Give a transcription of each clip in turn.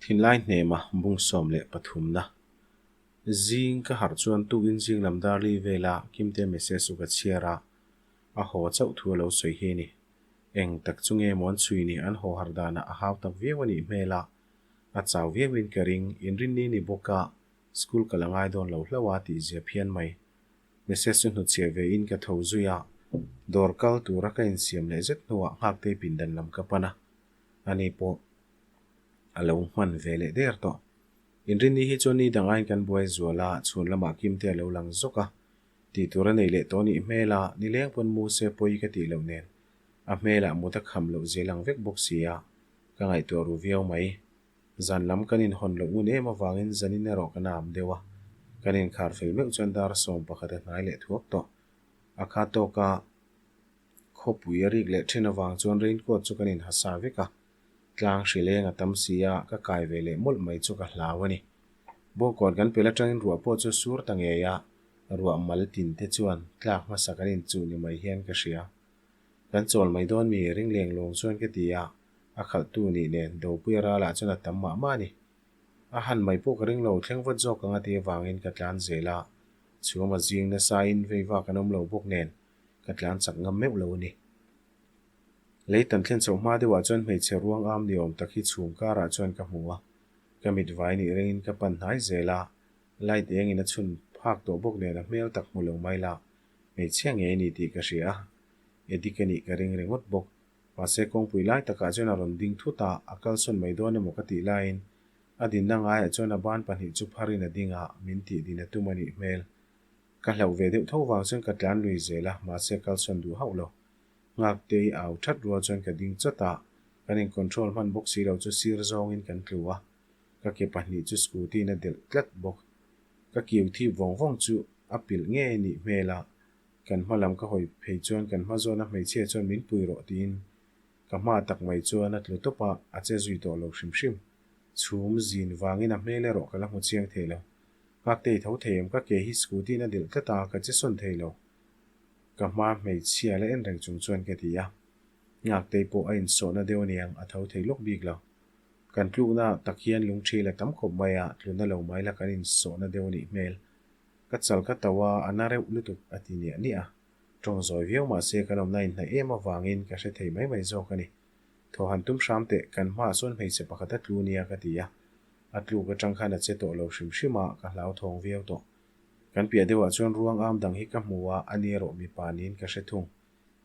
Thinlai hnema bung 13 na zing ka harh chuan tukin zing lam dar li vela Kimte message chu ka chhiar a, a haw chauh thu a lo sawi hi a ni. Eng tak chu nge maw an chhui ni an haw harh danah a hau tak viau a nih hmel a, a chau viauin ka ring, inrinni ni bawka school ka la ngai dawn lo hlauh a tih zia phian mai. Message chu hnutchhiah ve in ka tho zui a, dawr kal tura ka insiam leh zet hnuah Nghaktei pindan lam ka pan a, ani pawh a lo hman ve leh der tawh. Inrinni hi chuan ni dang aiin kan buai zual a, chhun lamah Kimte a lo lang zawk a, tih tur a nei leh tawh nih hmel a, nileng pawn mu se pawi ka tih loh nen a hmelah mut a kham loh zel ang vek bawk si a, ka ngaihtuah ru viau mai. Zan lam kan inhawn loh ngun em avangin zanin erawh ka nam deuh a, kan inkhar fel meuh chuan dar 11 a hnai leh thuak tawh. A kha tawka khawpui a rik leh then avang chuan raincoat chu kan inha sa vek a, tlang hrileng a tam si a, ka kai ve leh mawlh mai chu ka hlau a ni. Bawngkawn kan pel atangin ruah pawh chu sur ta ngei a, ruah mal tin te chuan tlak hmasa kan inchuh ni mai hian ka hria. Kan chawl mai dawn mi ring leng lawng chuan ka ti a, a khalhtu nih nen Dopuia ralah chuan a tam mah mah a ni. A han mai pawh ka ring lo, thleng vat zawk ang a ti avangin ka tlan zel a, chhum a zing nasain vei vak an awm lo bawk nen ka tlan chak ngam meuh lo a ni. Lei tan thlen chhoh hma deuhah chuan hmeichhe ruang am ni awm tak hi chhum karah chuan ka hmu a, ka mit vai nih ringin ka pan hnai zel a, light engin a chhun phak tawh bawk nen a hmel tak hmu lo mai la, hmeichhia ngei a ni tih ka hria a, Edik a nih ka ring ringawt bawk. Mahse kawngpui lai takah chuan a rawn ding thut a, a kalsawn mai dawn emaw ka tih laiin a dinna ngaiah chuan a ban pahnih chu pharin a ding a, min tih din a tum a nih hmel. Ka hlauh ve deuh tho vang chuan ka tlan lui zel a, mahse kalsawn duh hauh lo. Nghaktei au that rual chuan ka ding chawt a, kan in control hman bawk si lo chu sir zawngin kan tlu a, ka ke pahnih chu scooty in a delh tlat bawk. Ka kiu thip vawng vawng chu a pilh ngei a nih hmel a, Kan hma lam ka hawi phei chuan kan hma zawna hmeichhia chuan min pui rawh tiin ka hma tak mai chuan a tlu tawp a, a che zui tawh lo hrim hrim. Chhum zin vangin a hmel erawh ka la hmu chiang thei lo. Nghaktei tho thei em ka ke hi scooty in a delh tlat a, ka che sawn thei lo. Ka hma hmeichhia la en reng chung chuan ka ti a. Nghaktei pawh a insawhna deuh aniang a tho thei lawk bik lo. Kan tlukna tak hian lungthil a tam khawp mai a, tluna lo mai la kan insawhna deuh anih hmel. Ka chal ka tauh a, a na reuh lutuk a ti niah niah a. Tawng zawi viau mah se kan awmna inhnaih em avangin ka hre thei mai mai zawk a ni. Thaw han tum hram teh, kan hmaah sawn hmeichhe pakhat a tlu nia ka ti a. A tluk atang khan a che tawh lo hrim hrim a, ka hlauthawng viau tawh. Kan piah deuhah chuan ruang am dang hi ka hmu a, a ni erawh mipa niin ka hre thung.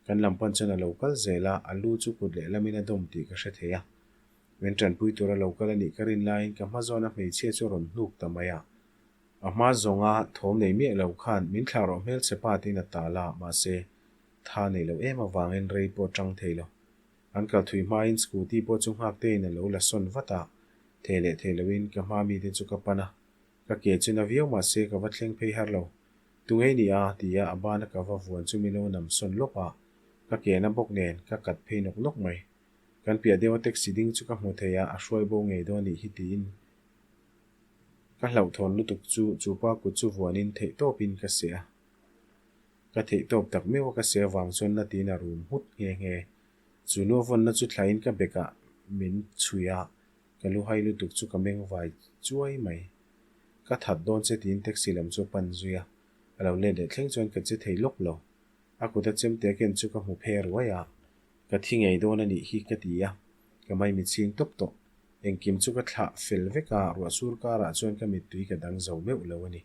Kan lam pan chuan a lo kal zel a, a lu chu kut lehlamin a dawm tih ka hre thei a. Min tanpui tura lo kal a nih ka rin laiin ka hma zawna hmeichhia chu a rawn hnuk ta mai a. A hma zawnga thawm nei miah lo khan min thlah rawh hmelchhe pa tiin a tal a, mahse, tha nei lo em avangin rei pawh tang thei lo. An kal thui hmain scooty pawh chu nghak tein a lo la sawn vat a, thei leh thei loin ka hma mite chu ka pan a, ka ke chu na viau mahse ka va thleng phei har lo. Tungei ni a? tia a bana ka va vuan chu min lo nam sawn lawk a, ka ke na bawk nen ka kat phei nawk nawk mai. Kan piah deuha taxi ding chu ka hmu thei a, a hruai bo ngei dawn nih hi tiin Ka hlauhthawn lutuk chu chupa kut chu vuanin theihtawpin ka seh a. Ka theihtawp tak meuh a ka seh avang chuan na tiin a rum nghut nghe nghe. Chu nu a vawnna chu thlain ka bekah min chhui a, ka lu hai lutuk chu ka meng vai chuai mai. Ka that dawn che tiin taxi lam chu a pan zui a, a lo let leh thleng chuan ka che thei lawk lo. A kut a chemte a ken chu ka hmu phe ruai a, ka thi ngei dawn a nih hi ka ti a, ka maimi chhing tawp tawh. Engkim chu ka thlah fel vek a, ruah sur karah chuan ka mittui ka dang zo meuh lo a ni.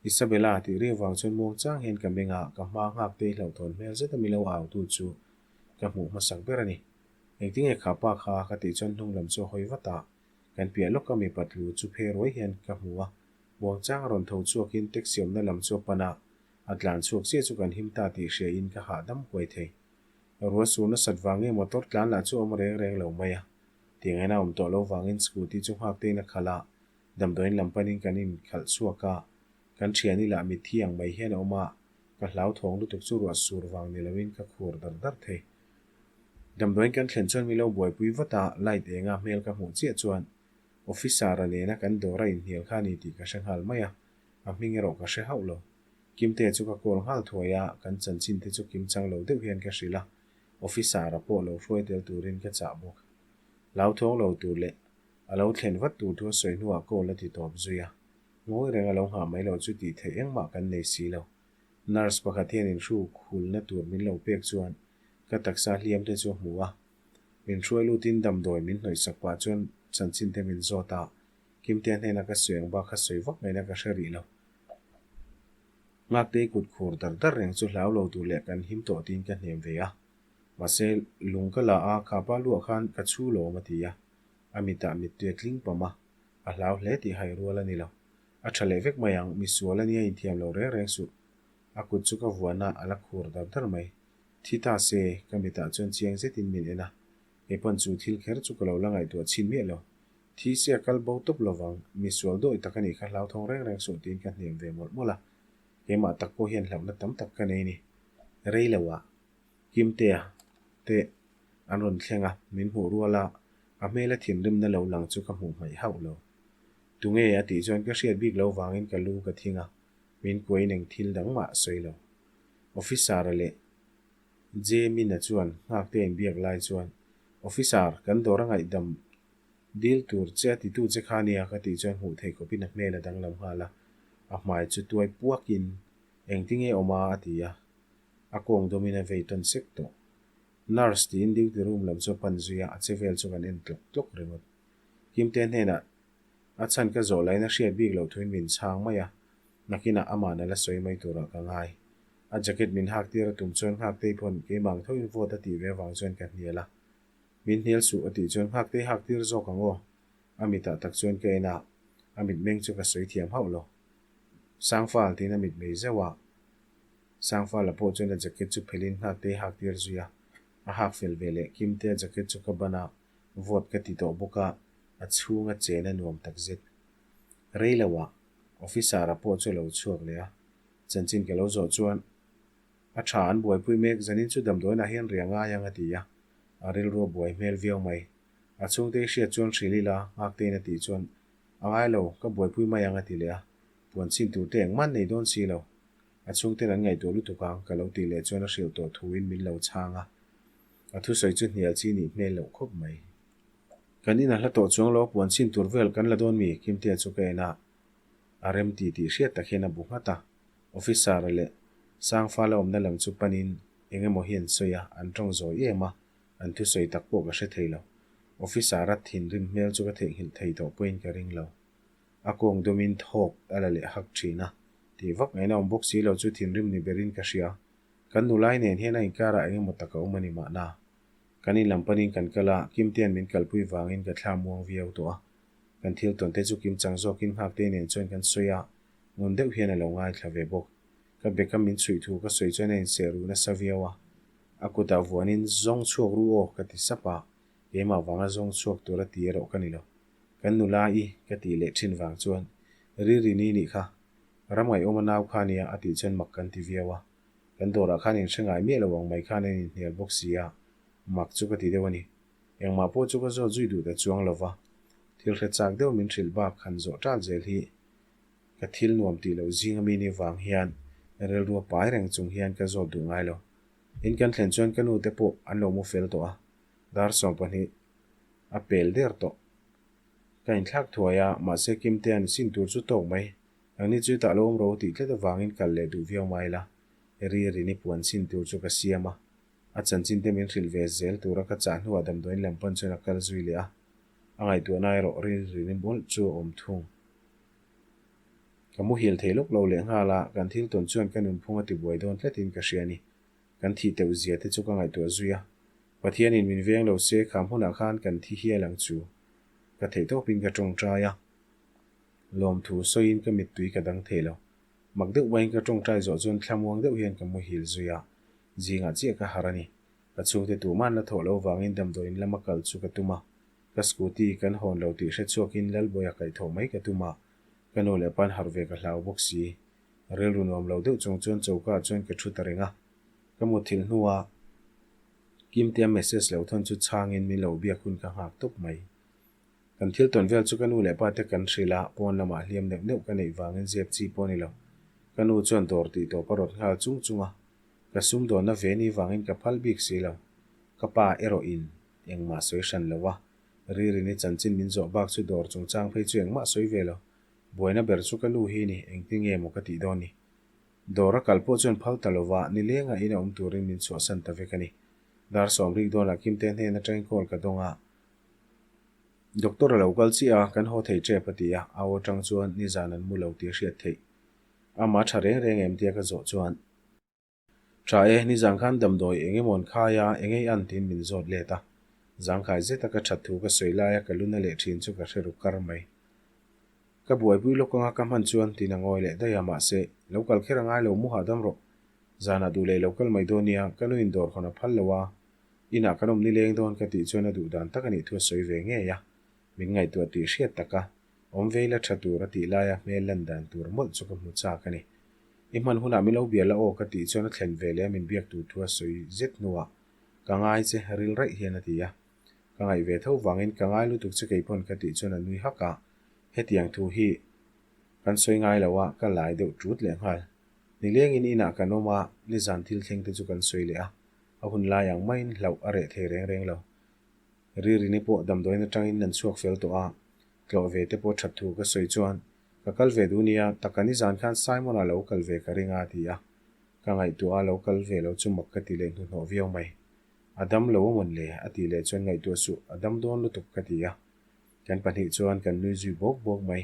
Isabella tih ri avang chuan muang chang hian ka meng a, ka hma nghak te hlauhthawn hmel zet a milo au tu chu ka hmuh hmasak ber a ni. Engtinge kha pa kha ka tih chuan hnung lam chu a hawi vat a, kan piah lawka mipa tlu chu phe ruai hian ka hmu a, muang chang a rawn tho chhuakin taxi awmna lam chu a pan a, a tlan chhuak chiah chu kan him ta tih hria in ka hahdam huai thei. Ruah sur nasat vang nge motor tlan lah chu a awm reng reng lo mai a. Tiangin a awm tawh lo vangin scooty chu nghak tein a khalh a, damdawiin lam panin kan inkhalh chhuak a. Kan thiani lah mitthi ang mai hian a awm a, ka hlauthawng lutuk chu ruah sur vang ni loin ka khur dar dar thei. Damdawiin kan thlen chuan milo buaipui vat a, light enga hmel ka hmuh chiah chuan officer-a nena kan dawr a inhnial kha a ni tih ka hre nghal mai a, a hming erawh ka hre hauh lo. Kimte chu ka call nghal thuai a, kan chanchin te chu kim chang lo deuh hian ka hrilh a, officer-a pawh lo hruai tel turin ka chah bawk. Hlauthawng lo tur leh A lo thlen vat tur thu a sawi hnuah call a ti tawp zui a. Ngawi reng a lo nghah mai loh chu tih theih engmah kan nei si lo. Nurse pakhat hian inhruk hulna tur min lo pek chuan ka taksa hliam te chu a hmu a. Min hruai lutin damdawi min hnawih sak pah chuan chanchin te min zawt a, Kimtea hnena ka sawi ang bak kha sawi vak ngaihna ka hre rih lo. Ngaktei kut khur dar dar reng chu hlau lo tur leh kan him tawh tiin ka hnem ve a. Mahse, lung ka la a, khapa luah khan ka chhu lawm a ti a. A mitah mittui a tling pam a, a hlau hle tih hai rual a ni lo. A tha leh vek mai ang, misual a nia inthiam lo reng reng suh. A kut chu ka vuan a, a la khur dar dar mai. Thi ta se, ka mitah chuan chiang zetin min en a. Kei pawn chu thil kher chu ka lo la ngaihtuah chhin miah lo. Thi se a kal bo tawp lovang, misual dawi tak a nih kha hlauthawng reng reng suh tiin ka hnem ve mawlh mawlh a. Keimah tak pawh hian hlauhna tam tak ka nei ni. Rei lo ah Kimtea te an rawn thleng a, min hmuh rual a, a hmela thinrimna lo lang chu ka hmuh hmaih hauh lo. Tunge a tih chuan ka hriat bik lo vangin ka lu ka thing a, min kuain eng thil dang mah a sawi lo. Officer-a leh Jamie-na chuan nghakte inbiak lai chuan, Officer, kan dawr a ngaihdam dil tur che a titu che kha nia ka tih chuan hmuh theih khawpin a hmel a danglam nghal a, a hmai chu tuai puakin, Engtinge awm a? a ti a, a kawng dawmin a vei tawn sek tawh. Nurse tiin duty room lam chu a pan zui a, a che vel chu kan en tlawk tlawk ringawt. Kimte hnenah a chhan ka zawh lain a hriat bik loh thuin min chhang mai a, nakinah aman a la sawi mai turah ka ngai. A jacket min hak tir a tum chuan Nghaktei pawn keimah ang thoin vawt a tih ve avang chuan ka hnial a. Min hnial suh a tih chuan Nghaktei hak tir zawk ang aw. A mitah tak chuan ka en a, a mitmeng chu ka sawi thiam hauh lo. Sangfal tiin a mitmei zeuh a. Sangfala pawh chuan a jacket chu phelhin Nghaktei hak tir zui a. A hak fel ve leh Kimtea jacket chu ka ban a, vawt ka ti tawh bawk a, a chhunga chen a nuam tak zet. Rei lo ah Officer-a pawh chu a lo chhuak leh a, chanchin ka lo zawh chuan a tha an buaipui mek, zanin chu damdawiinah hian ri a ngai ang a ti a, a rilru a buai hmel viau mai. A chhungte i hriat chuan hrilh ila, Nghakteiin a tih chuan a ngai lo, ka buaipui mai ang a ti leh a, puan chhin tur te engmah an nei dawn si lo. A chhungten an ngaihtuah lutuk ang ka lo tih leh chuan a hrilh tawh thuin min lo chhang a. A thusawi chu hnial chi nih hmel loh khawp mai. Kan in a hla tawh chuang lo, puan chhin tur vel kan la dawn mi? Kimtea chu ka en a, a rem ti tih hriat tak hian a bu nghat a. Officer-a leh Sangfala awmna lam chu panin eng emaw hi an sawi a, an tawng zawi em a, an thusawi tak pawh ka hre thei lo. Officer-a thinrim hmel chu ka theihnghilh thei tawh pawhin ka ring lo. A kawng dawmin thawk a la leh hak thin a, tih vak ngaihna awm bawk si lo chu thinrim ni berin ka hria. Kan nulai nen hian a inkarah eng emaw tak a awm a ni mahna. Kan in lam panin kan kal a, Kimtea'n min kalpui vangin ka thla muang viau tawh a. Kan thil tawn te chu kim chang zawkin Nghaktei nen chuan kan sawi a, ngun deuh hian a lo ngaithla ve bawk. Ka beka min chhuih thu ka sawi chuan a inseh ruh nasa viau a. A kutah vuanin zawng chhuak ru aw ka ti sap a, keimah vanga zawng chhuak tur a ti erawh ka ni lo. Kan nula i ka tih leh thin vang chuan Riri ni nih kha, ram ngaihawm a nau kha nia a tih chuan mak kan ti viau a. Kan dawrah khan inhre ngai miah lo ang mai khan an inhnial bawk si a, mak chu ka ti deuh a ni. Engmah pawh chu ka zawt zui duh ta chuang lo va, thil hre chak deuh min hrilh bak han zawh ṭal zel hi ka thil nuam tih loh zing ami ni vang hian rilru a pai reng chung hian ka zawt duh ngai lo. In kan thlen chuan ka nu te pawh an lo mu fel tawh a, dar 12 a pel der tawh. Ka inthlak thuai a, mahse Kimtea'n sin tur chu tawk mai. Nangni chu tah lo awm ro tih tlat avangin kal leh duh viau mai la, ri rini puan sin tur chu ka siam a. A chanchin te min hrilh ve zel tura ka chah hnuah damdawiin lam pawn chuan a kal zui leh a, a ngaihtuahna erawh ri rini mawlh chu a awm thung. Ka muhil thei lawk lo leh nghal a, kan thil tawn chuan ka nunphung a tibuai dawn tlatin ka hria a ni. Kan thih teuh zia te chu ka ngaihtuah zui a, Pathianin min veng lo se kham hunah khan kan thi hial ang chu. Ka theih tawpin ka tawngtai a. Lawmthu sawiin ka mittui ka dang thei lo. Mak deuh maiin ka tawngtai zawh chuan thlamuang deuh hian ka muhil zui a, zingah chiah ka harh a ni. Ka chhungte tuhman la thawh loh vangin damdawiin lama kal chu ka tum a, ka scooty kan hawn lo tih hre chhuakin Lalbawia kaihthawh mai ka tum a, ka nu leh pa'n harh ve ka hlau bawk si. Rilru nuam lo deuh chung chuan choka ah chuan ka thu ta reng a, ka mutthilh hnuah Kimtea message lo thawn chu chhangin min lo biak hun ka nghak tawp mai. Kan thil tawn vel chu ka nu leh pa te kan hrilh a, pawn lamah hliam neuh neuh ka neih vangin zep chi pawh a ni lo. Ka nu chuan dawr tih tawp a rawt nghal chung chung a, ka sumdawnna ve ni vangin ka phal bik si lo. Ka pa erawh in engmah sawi hran lo a. Ririni chanchin min zawh bak chu dawr chungchang phei chu engmah sawi ve lo. Buaina ber chu ka nu hi ni, engtin nge maw ka tih dawn ni? Dawr a kal pawh chuan phal ta lova, nileng a ina awm turin min chhuahsan ta vek a ni. Dar sawmrik dawnah Kimte hnen atangin call ka dawng a. Doctor a lo kal chiah a, kan haw thei tep a ti a, a aw atang chuan nizan an mu lo tih a hriat theih. Amah tha reng reng em tia ka zawh chuan. Tha e, nizan khan damdawi eng emaw an khai a, eng ei an tiin min zawt let a. Zangkhai zeta ka that thu ka sawi laia ka luna leh thin chu ka hre ru kar mai. Ka buaipui lawk anga ka hman chuan tiin a ngawi leh daih a, mahse, lo kal kher a ngai lo mu hahdam rawh. Zanah duh leh lo kal mai dawn nia, ka nuin dawr hawn a phal lo a, inah kan awm nileng dawn ka tih chuan a duh dan tak a nih thu a sawi ve ngei a, min ngaihtuah tih hriat tak a, awm vei la tha tur a tih laia hmel lan dan tur mawlh chu ka hmu chak a ni. I hman hunah min lo bia la aw ka tih chuan a thlen ve leh a min biak tur thu a sawi zet hnuah ka ngai che ril raih hian a ti a. Ka ngaih ve tho vangin ka ngai lutuk che keipawn ka tih chuan a nui hak a, hetiang thu hi kan sawi ngai lo a, ka lai deuh ṭut leh nghal. Nilengin inah kan awm a, nizan thil thleng te chu kan sawi leh a, a hun lai ang maiin hlauh a reh thei reng reng lo. Ririni pawh damdawiin atangin an chhuak fel tawh a, tlawh ve te pawh that thu ka sawi chuan ka kal ve duh nia, taka nizan khan Simon-a lo kal ve ka ring a ti a, ka ngaihtuah a lo kal ve lo chu mak ka ti leh hnuhnawh viau mai. A dam lo a mawn le? a tih leh chuan ngaihtuah suh, a dam dawn lutuk ka ti a. Kan pahnih chuan kan nui zui bawk bawk mai.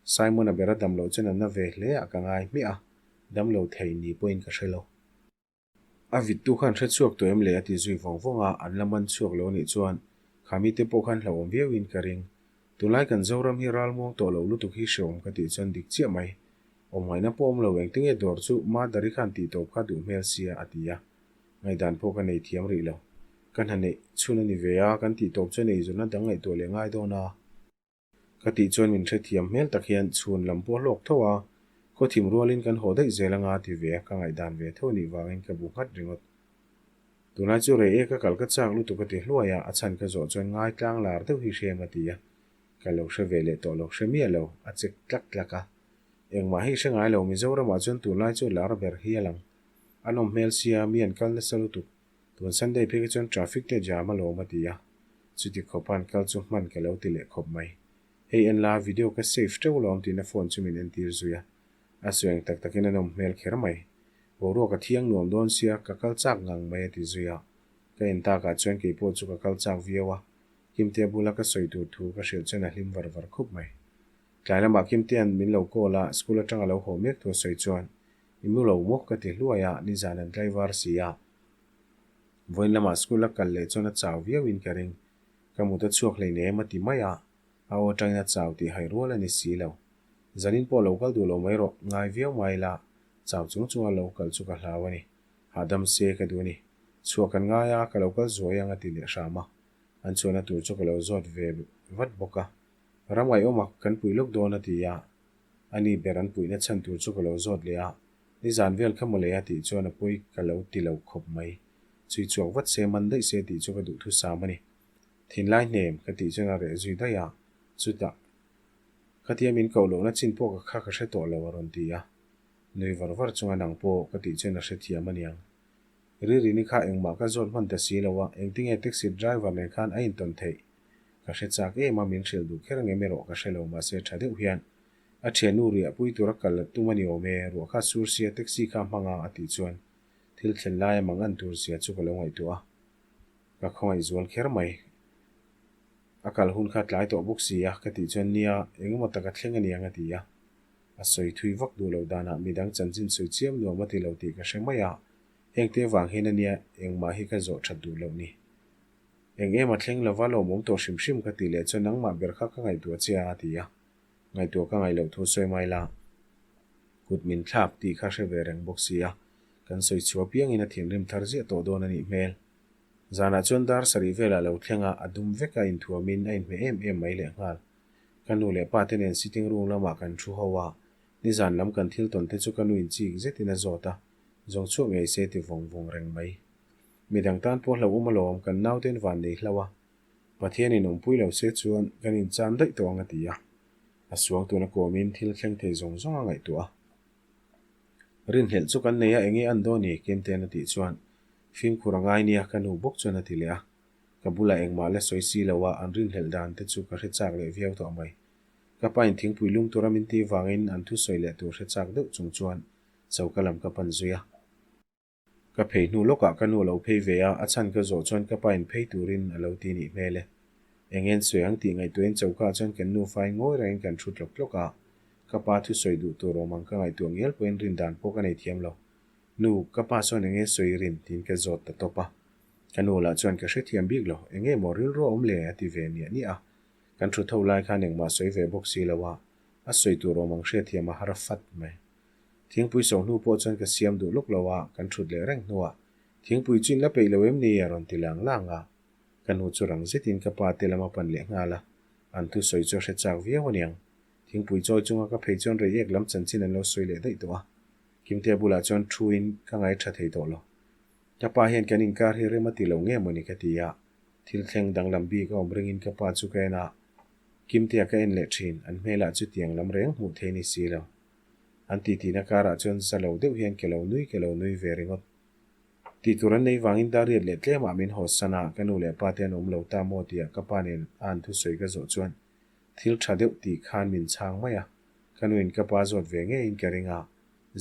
Simon-a ber a dam loh chuan a na ve hle a ka ngai hmiah a, dam lo thei ni pawhin ka hre lo. A vittu khan hre chhuak tawh em le a ti zui vawng vawng a, an la man chhuak lo anih chuan kha mite pawh khan hlauhawm viauin ka ring. Tunlai kan Zoram hi ralmuang tawh lo lutuk hi hreawm ka tih chuan dik chiah mai. Awmngaihna pawh awm lo engtinge dawr chu Madari khan tih tawp kha duh hmel sia a ti a. Ngaihdan pawh ka nei thiam rih lo. Ka hna neih chhun a ni ve a, kan tih tawp chuan eizawnna dang ngaihtuah leh ngai dawn a. Ka tih chuan min hrethiam hmel tak hian chhun lam pawh hlawk tho a, khaw thim rualin kan haw daih zel anga ti ve a, ka ngaihdan ve tho nih vangin ka bu nghat ringawt. Tunlai chu rei e ka kal ka chak lutuk a ti hluai a, a chhan ka zawh chuan ngai tlang lar deuh hi hrem a ti a, ka lo hre ve leh tawh lo hre miah lo, a chek tlak tlak a. Engmah hi hre ngai lo Mizoramah chuan tunlai chu lar ber hi a lang. A nawm hmel sia, mi an kal nasa lutuk. Tun Sunday phei kha chuan traffic te jam a lawm a ti a, chuti khawpa an kal chu hman ka lo ti leh khawp mai. Hei en la, video ka save teuh lawm tiin a phone chu min entir zui a, a sueng tak takin a nawm hmel kher mai. Boruak a thiang nuam dawn sia, ka kal chak ngang mai a ti zui a, ka en takah chuan keipawh chu ka kal chak viau a, Kimtea bula ka sawi tur thu ka hrilh chuan a hlim var var khawp mai. Tlai lamah Kimtea'n min lo call a, school atanga lo haw mek thu a sawi chuan I mu lo maw? ka ti hluai a, nizan an tlaivar si a. Vawiin lamah school a kal leh chuan a chau viauin ka ring. Ka mut a chhuak hleinem a ti mai a, a aw atangin a chau tih hai rual a ni si lo. Zanin pawh lo kal duh lo mai rawh, ngai viau mai la, chau chung chunga lo kal chu ka hlau a ni. Hahdam se ka duh a ni. Chhuah kan ngai a, ka lo kal zuai ang a ti leh hram a. An chhuahna tur chu ka lo zawt ve vat bawk a. Ram ngaihawm a, kan pui lawk dawn a ti a. A ni ber an puihna chhan tur chu ka lo zawt leh a, nizan vel kha mawle a tih chuan a pawi ka lo ti lo khawp mai. Chui chhuak vat se man daih se tih chu ka duhthusam a ni. Thinlai hnem ka tih chuan a reh zui daih a, chutah khatia min koh lohna chin pawh ka kha ka hre tawh lo a rawn ti a. Nui var var chunga nang pawh ka tih chuan a hrethiam a niang. Ririni kha engmah ka zawt hman ta si lo a, engtinge taxi driver nen khan a intawn theih? Ka hre chak em a, min hrilh duh kher ngem erawh ka hre lo mahse tha deuh hian a thiannu riah pui tura kal tum a ni awm e, ruah kha sur sia taxi kha hmang a a tih chuan thil thlen laia mang an tur zia chu ka lo ngaihtuah a, ka khawngaih zual kher mai. A kal hun kha tlai tawh bawk si a, ka tih chuan nia engemaw tak a thleng a niang a ti a, a sawi thui vak duh loh danah midang chanchin sawi chiam nuam a ti lo tih ka hre mai a, hengte avang hian a nia engmah hi ka zawh that duh loh ni. Eng em a thleng lova lawmawm tawh hrim hrim ka tih leh chuan nangmah ber kha ka ngaihtuah che a a ti a. Ngaihtuah ka ngaih loh thu sawi mai la, kut min thlak tih kha hre ve reng bawk si a, kan sawi chhuah piangin a thinrim thar ziah tawh dawn a nih hmel. Zanah chuan dar sarih velah lo thleng a, a dum vek a inthuamin a inhmeh em em mai lehnghal. Ka nu leh pa te nen sitting room lamah kan thu ho a, nizan lam kan thil tawn te chu ka nu in chik zetin a zawt a, zawng chhuak ngei se ti vawng vawng reng mai. Midang tan pawh hlauhawm alawm, kan nauten van nei hlauh a, Pathianin awmpui lo se chuan kan inchan daih tawh ang a ti a. A suang tuna kawmin thil thleng thei zawng zawng a ngaihtuah a. Rinhlelh chu kan nei a, enge an dawn ni? Kimte'n a tih chuan fimkhur a ngai nia ka nu bawk chuan a ti leh a. Ka bulah engmah la sawi si lo a, an rinhlelh dan te chu ka hre chak leh viau tawh mai. Ka pa in thingpui lum tura min tih vangin an thusawi leh tur hre chak deuh chung chuan choka lam ka pan zui a. Ka phei hnu lawkah ka nu a lo phei ve a, a chhan ka zawh chuan ka pa in phei turin a lo ti nih hmel e. Eng en sawi ang tih ngaihtuahin choka chuan kan nufa in ngawi rengin kan thu tlawk tlawk a, ka pa thusawi duh tur awm ang ka ngaihtuah ngial pawhin rin dan pawh ka nei thiam lo. Nu, ka pa chuan eng nge sawi rin? tiin ka zawt ta tawp a. Ka nu lah chuan ka hrethiam bik lo, eng nge maw rilru a awm le? a ti ve niah niah a. Kan thu tho lai khan engmah sawi ve bawk si lo a, a sawi tur awm ang hriatthiam a har fat mai. Thingpui so hnu pawh chuan ka siam duh lawk lo a, kan thut leh reng hnuah, Thingpui chu in la peih lo em ni? a rawn ti lang lang a. Ka nu chu rang zetin ka pa te lam a pan leh nghal a, an thusawi chu a hre chak viau aniang. Thingpui chawi chunga ka phei chuan Reiek lam chanchin an lo sawi leh daih tawh a. Kimtea bulah chuan thuin ka ngaihṭha thei tawh lo. Ka pa hian kan inkar hi rem a ti lo nge mawni ka ti a, thil thleng danglam bik a awm ringin ka pa chu ka en a, Kimtea ka en leh ṭhin, an hmelah chutiang lam reng hmuh thei ni si lo. An titihna karah chuan za lo deuh hian ke lo nui ke lo nui ve ringawt. Tih tur an nei vangin Dariat leh tlemah min haw san a, ka nu leh pa te an awm lo ta maw tia ka pa nen a an thusawi ka zawh chuan thil tha deuh tih khan min chhang mai a, ka nuin ka pa zawt ve ngeiin ka ring a,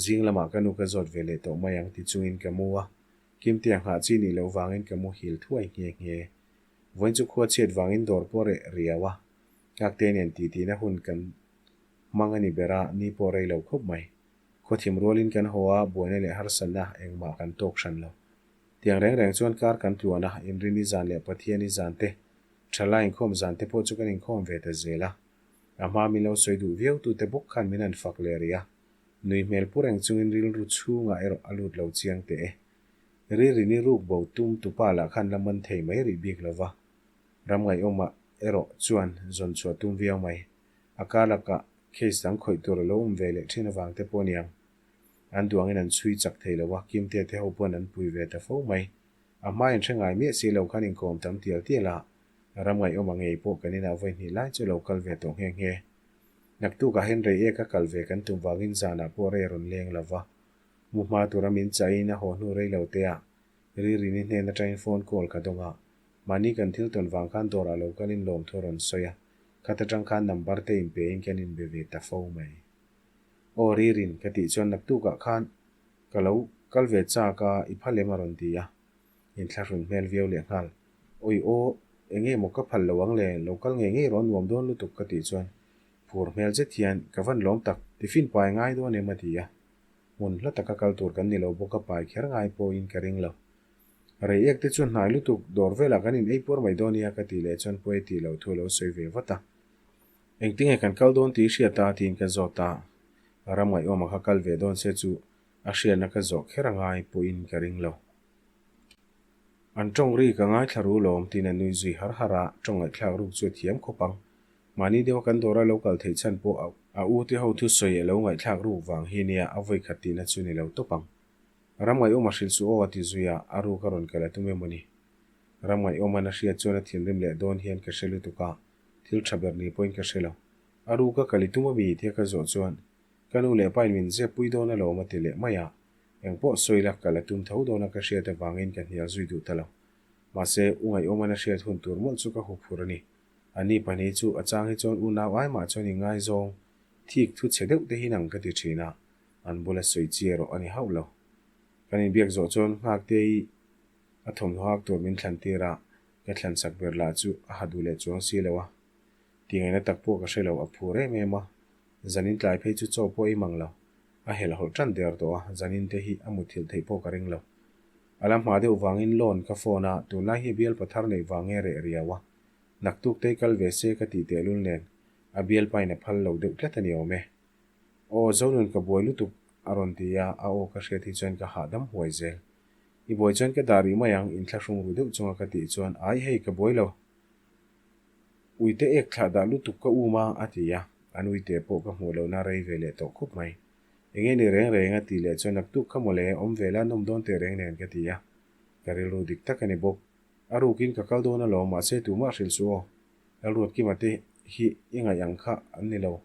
zing lamah ka nu ka zawt ve leh tawh mai ang ti chungin ka mu a, Kimtea nghah chi nih loh vangin ka muhil thuai nghe nghe. Vawiin chu khua chhiat vangin dawr pawh reh riau a, Ngakte nen titihna hun kan hmang a ni ber a, ni pawh rei lo khawp mai. Khawthim rualin kan haw a, buaina leh harsatna engmah kan tawk hran lo. Tiang reng reng chuan kar kan tluan a, Inrini zan leh Pathiani zan te, Thalai inkhawm zan te pawh chu kan inkhawm ve ta zel a. A hma min lo sawi duh viau tute bawk khan min han fak leh rih a, nui hmel pu reng chungin rilru chhungah erawh a lut lo chiang teh e. Ririni ruk bo tum tupa lah khan la man thei mai rih bik lo va. Ram ngaihawmah erawh chuan zawn chhuah tum viau mai. A kar lakah case dang khawih tur a lo awm ve leh thin avang te pawh aniang. An duangin an chhui chak thei lo a, Kimte te ho pawn an pui ve ta fo mai. A hma inhre ngai miah si lo khan inkawm tam tial tial a, ram ngaihawm a ngei pawh kan inah vawi hnih lai chu lo kal ve tawh nghe nghe. Naktukah hian rei eka kal ve kan tum vangin zanah pawh rei a rawn leng lo va. Mu hma tura min chahin a haw hnu rei lo te ah Ririni hnen atangin phone call ka dawng a, mahni kan thil tawn vang khan dawrah lo kalin lawmthu a rawn sawi a, khat atang khan number te inpe in kan inbe ve ta fo mai. Aw Ririn, ka tih chuan naktukah khan ka lo kal ve chak a, i phal em a rawn ti a, inthlahrun hmel viau leh nghal. Awi aw, enge maw ka phal lo ang le, lo kal ngei ngei rawh nuam dawn lutuk ka tih chuan phur hmel zet hian ka van lawm tak, tiffin pai ngai dawn em a ti a. Hmun hla taka kal tur kan ni lo bawk a pai kher ngai pawhin ka ring lo. Rei ek te chu hnai lutuk dawr velah kan in ei puar mai dawn nia ka tih leh chuan pawi tih loh thu a lo sawi ve vat a. Engtinge kan kal dawn tih i hriat a tiin ka zawt a, ram ngaihawm a kha kal ve dawn se chu a hriatna ka zawh kher a ngai pawhin ka ring lo. An tawng ri ka ngaithla ru lawm tiin a nui zui har har a, tawng ngaihthlak ruk chu a thiam khawp ang. Mahni deuha kan dawra lo kal theih chhan pawh a u te ho thusawi a lo ngaihthlak ruk vang hi nia a vawi khat tihna chu ni lo tawp ang. Ram ngaihawm a hrilh suh aw a ti zui a, a ruk a rawn kal a tum emaw ni. Ram ngaihawm an a hriat chuan a thinrim leh dawn hian ka hre lutuk a, thil tha ber ni pawhin ka hre lo. A ruk a kal i tum ami tia ka zawh chuan ka nu leh pain min zep pui dawn alawm a ti leh mai a, engpawh sawi la kal a tum tho dawn a ka hriat avangin ka hnial zui duh ta lo. Mahse, u ngaihawm an a hriat hun tur mawlh chu ka huphur a ni. A ni pahnih chu a chang hi chuan unau ai mah chuan i ngaizawng thik thu chhe deuh te hi nang ka ti thin a, an bula sawi chi erawh a ni hauh lo. Kan inbiak zawh chuan Nghakte i a thawmhnaw hak tur min thlan tir a, ka thlan sak ber lah chu a ha duh leh chuang si lo a. Tingaihna tak pawh ka hre lo, a phur em em a. Zanin tlai phei chu chaw pawh ei mang lo. A helhawlh tan der tawh a, zanin te hi a muthilh theih pawh ka ring lo. A la hma deuh vangin loan ka phone a, tunlai hi bial pathar neih vang nge reh riau a. Naktuk tei kal ve se ka tih tehlul nen a bialpain a phal lo deuh tlat a ni awm e. Aw Zonun ka buai lutuk a rawn ti a, a aw ka hriat hi chuan ka hahdam huai zel. I buai chuan ka dah rih mai ang, inthlahrung ru deuh chunga ka tih chuan ai hei ka buai lo. Uite ek thlah dah lutuk ka um a a ti a, an uite pawh ka hmuh lohna rei ve leh tawh khup mai. Enge ni reng reng a tih leh chuan naktuk kha mawle awm ve la nawm dawn teh reng nen ka ti a, ka rilru dik tak a ni bawk. A rukin ka kal dawn alawm mahse tumah hrilh suh aw. Lalruatkima te hi i ngaih ang kha an ni lo.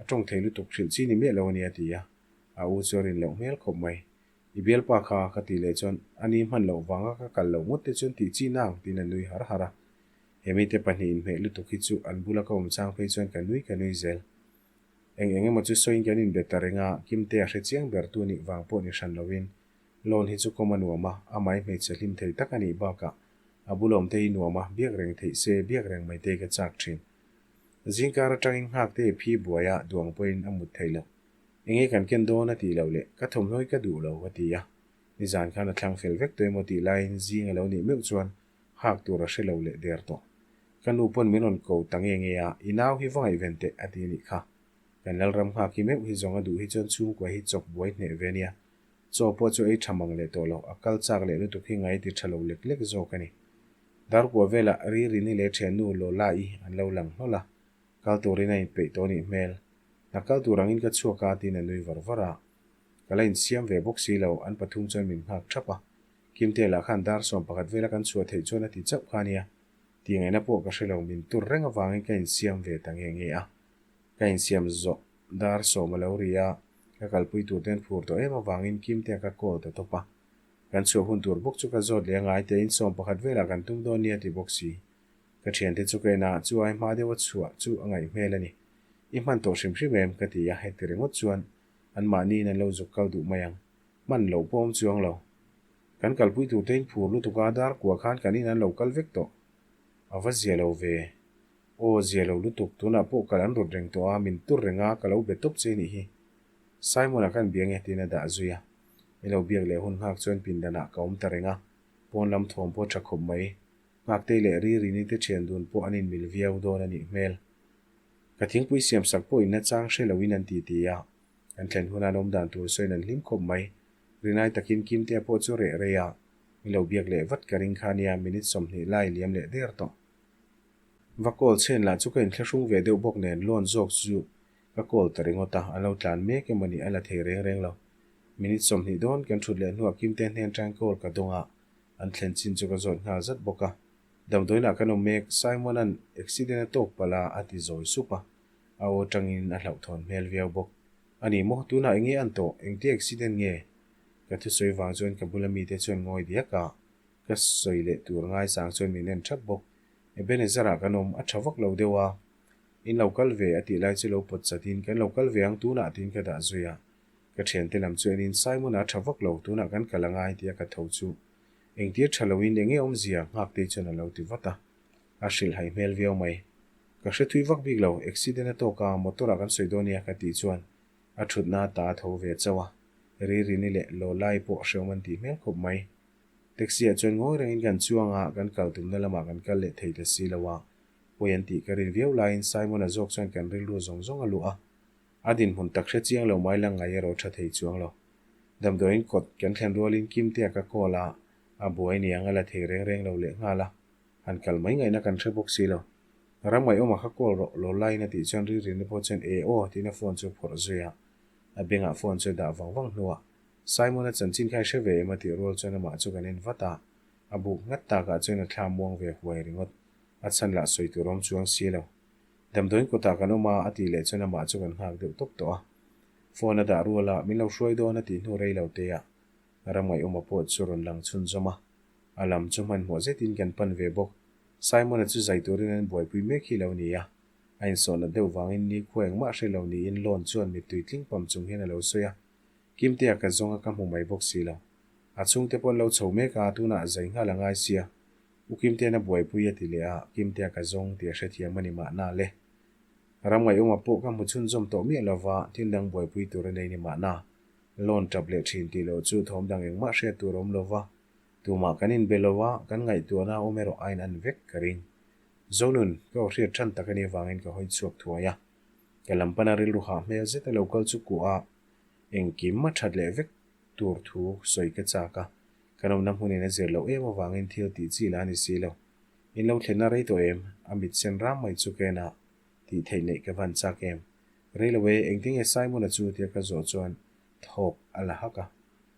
A tawng thei lutuk hrilh chi ni miah lo a nia ti a, a u chu a rin loh hmel khawp mai. I bialpa kha ka tih leh chuan a ni hman loh vanga ka kal loh ngawt te chuan tih chi nang tiin a nui har har a. He mite pahnih inhmeh lutuk hi chu an bula ka awm chang phei chuan ka nui ka nui zel. Eng eng emaw chu sawiin kan inbe ta reng a, Kimte a hre chiang ber tu nih vang pawh ni hran loin Loan hi chu kawm a nuam a, amah hi hmeichhe hlim thei tak a nih bakah a bula awm te hi nuam a, biak reng theih se biak reng mai te ka chak thin. Zingkar atangin nghakte i phi buai a, duang pawhin a mut theih loh. Enge kan ken dawn a tih loh leh ka thawmhnaw hi ka duh lo a ti a. Nizan khan a thlang fel vek tawh emaw tih laiin zing a lo nih meuh chuan hak tur a hre lo leh der tawh. Ka nu pawn min rawn ko ta nge nge a, i nau hi va ngaihven teh a ti a nih kha. Kan Lalram nghak hi meuh hi zawng a duh hi chuan chhungkua hi chawk buai hneh ve nia. Chaw pawh chu ei tha mang leh tawh lo, a kal chak leh lutuk hi ngai ti tha lo lek lek zawk a ni. Darkua velah Ririni leh thiannu Lola-i an lo lang hlawl a, kal turin a inpeih tawh nih hmel. Hna kal tur angin ka chhuak a tiin a nui var var a. Ka la insiam ve bawk si lo, an pathum chuan min nghak thap a. Kimte lah khan dar 11 vela kan chhuah theih chuan a ti chauh kha nia. Tih ngaihna pawh ka hre lo, min tur reng avangin ka insiam ve ta nge nge a. Ka insiam zawh dar 10 a lo ri a, ka kalpui tur ten phur tawh em avangin Kimtea ka call ta tawp a. Kan chhuah hun tur bawk chu ka zawt leh a ngai tein 11 velah kan tum dawn nia ti bawk si. Ka thiante chu ka en a, chu ai hma deuha chhuah chu a ngaih hmel a ni. I hman tawh hrim hrim em? ka ti a, heti ringawt chuan anmahniin an lo zuk kal duh mai ang. Hman loh pawh awm chuang lo. Kan kalpui tur tein phur lutuk a, dar kua khan kan in an lo kal vek tawh. A va zia lo ve. Aw, zia lo lutuk, tunah pawh kal an rawt reng tawh a, min tur reng a, ka lo be tawp che nih hi. Simon-a khan bia nge tiin a dah zui a. I lo biak leh hun nghak chuan pindanah ka awm ta reng a, pawn lam thawm pawh tha khawp mai. Nghaktei leh Ririni te thian dun pawh an inmil viau dawn a nih hmel. Ka thingpui siamsak pawh inna chang hre loin an ti ti a. An thlen huna an awm dan tur sawiin an hlim khawp mai. Rinai takin Kimtea pawh chu reh rei a, mi lo biak leh vat ka ring kha nia minute 20 lai liam leh der tawh. Va call chhen lah chu ka inthlahrung ve deuh bawk nen loan zawk chu ka call ta ringawt a, an lo tlan mek emaw ni a la thei reng reng lo. Minute 20 dawn kan thut leh hnuah Kimtea hnen tang call ka dawng a, an thlen chin chu ka zawt nghal zat bawk a. Damdawiinah kan awm mek, Simon-a'n accident a tawk palh a, a ti zawi sup a. A aw tangin a hlauhthawn hmel viau bawk. A ni maw, tunah eng nge an tawh? Engtia accident nge? Ka thusawi vang chuan ka bula mite chuan ngawi diak a, ka sawi leh tur ngaisang chuan min en thap bawk. Ebenezer-ah kan awm, a tha vak lo deuh a. In lo kal ve a tih lai chu lo pawt chatin, Kan lo kal ve ang tunah tiin ka dah zui a. Ka thiante lam chu enin Simon-a a tha vak lo, tunah kan kal angai tia ka tho chu. Engtir tha loin eng nge awmzia? Nghaktei chuan a lo ti vat a. A hrilhhai hmel viau mai. Ka hre thui vak bik lo, accident a tawk a, motor ah kan sawi dawn nia ka tih chuan a thutna ta a tho ve chauh a, Ririni leh Lawlai pawh hreawm an tih hmel khawp mai. Taxi ah chuan ngawi rengin kan chuang a, kan kal tumna lamah kan kal leh thei ta si lo a, pawi an tih ka rin viau laiin Simon-a zawk chuan kan rilru zawng zawng a luh a, a dinhmun tak hre chiang lo mai lang ngai erawh tha thei chuang lo. Damdawiin kawt kan thlen rualin Kimtea ka call a, a buai niang a la thei reng reng lo lehnghal a. Han kal mai ngaihna kan hre bawk si lo. Ram ngaihawmah kha call rawh, lo laiin a tih chuan Ririna pawh chuan e aw tiin a phone chu a phawrh zui a. A bengah phone chu a dah vang vang hnuah Simon-a chanchin kha i hre ve em a tih rual chuan amah chu kan en vat a. A buk nghat takah chuan a thla muang ve huai ringawt. A chhan lah sawi tur awm chuang si lo. Damdawiin kawtah kan awm a a tih leh chuan amah chu kan nghak deuh tawp tawh a. Phone a dah rual a, min lo hruai dawn a tih hnu rei lo te ah Ram ngaihawma pawh chu rawn lang chhunzawm a. A lam chu hmanhmawh zetin kan pan ve bawk. Simon-a chu zai turin an buaipui mek hi lo ni a. A insawhnat deuh vangin nikhua engmah hre lo niin Loan chuan mittui tling pam chung hian a lo sawi a. Kimtea ka zawng a ka hmu mai bawk si lo. A chhungte pawh an lo chho mek a, tunah a zai nghal a ngai sia. U Kimtea'n a buaipui a ti leh a, Kimtea ka zawng tih a hrethiam a ni mahna le. Ram ngaihawma pawh ka hmu chhunzawm tawh miah lova, thil dang buaipui tur a nei ni mahna. Loan tap leh thin tih loh chu thawm dang engmah hriat tur a awm lova, Tumah kan inbe lo a, kan ngaihtuahna a awm erawh a in an vek ka ring. Zonun, ka aw hriat than tak a nih avangin ka hawi chhuak thuai a. Ka lam pana rilru hah hmel zet a lo kal chu kuah a, engkim a that leh vek tur thu sawi ka chak a. Kan awmna hmunin a zir loh em avangin thil tih chi lah a ni si lo. In lo thlenna rei tawh em? A mit sen ram mai chu ka en a, tih theih neih ka van chak em? Rei lo e, engtinge Simon-a chu tia ka zawh chuan thawk a la hak a.